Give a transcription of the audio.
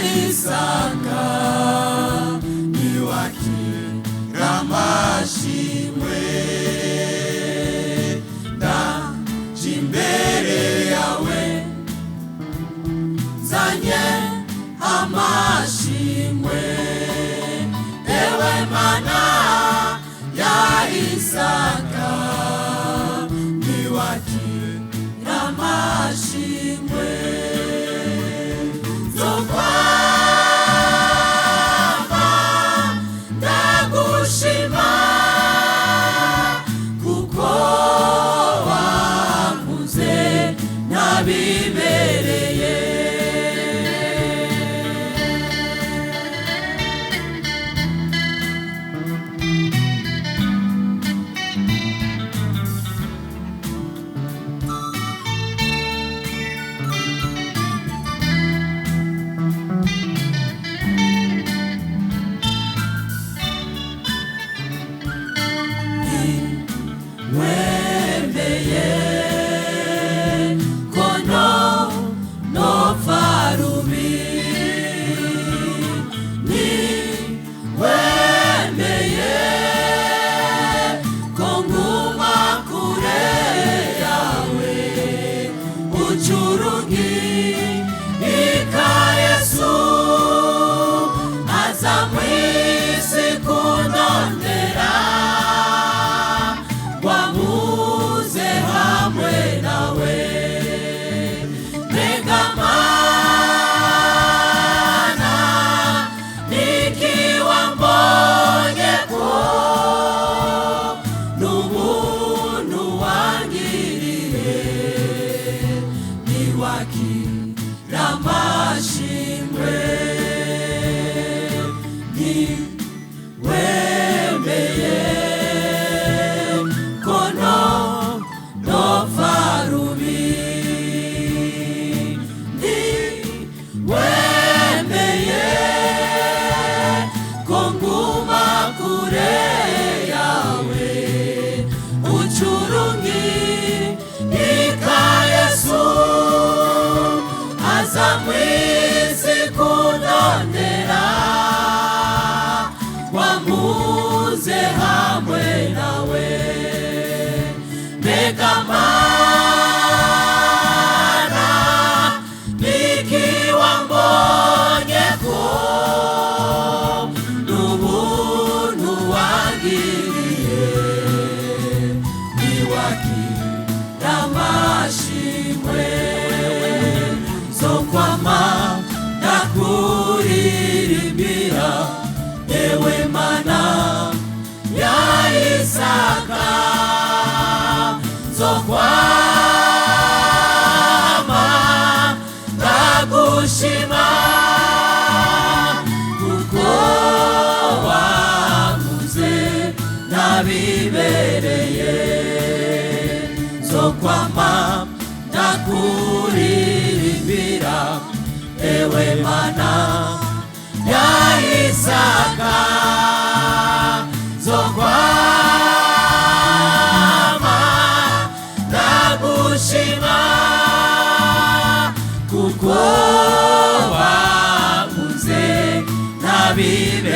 Isaka, niwakira amashimwe. Ndaje imbere yawe nzanye amashimwe, ewe Mana ya Isaka, niwakira amashimwe. Nzokwama ndagushima kuko wankunze ntabibereye. Wemeye kono nopfa rubi, ni wemeye ko nguma kure yawe, ucurugi ika Yesu aza mw'isi kundondera, wamuze hamwe nawe. Mbega Mana, niki wambonye ko n'ubuntu wangiriye, niwakira amashimwe. Ni wemeye kono nopfa rubi, ni wemeye ko nguma kure yawe, ucurungi ika Yesu aza mw'isi kundondera, wamuze hamwe nawe. Mbega Mana, niki wambonye ko n'ubuntu wangiriye, niwakira amashimwe. Nzokwama ndakuririmbira, ewe Mana ya Isaka, nzokwama ndagushima kuko wankunze ntabibereye. Nzokwama ndakuririmbira, ewe Mana ya Isaka, nzokwama ndagushima kuko wankunze ntabibereye.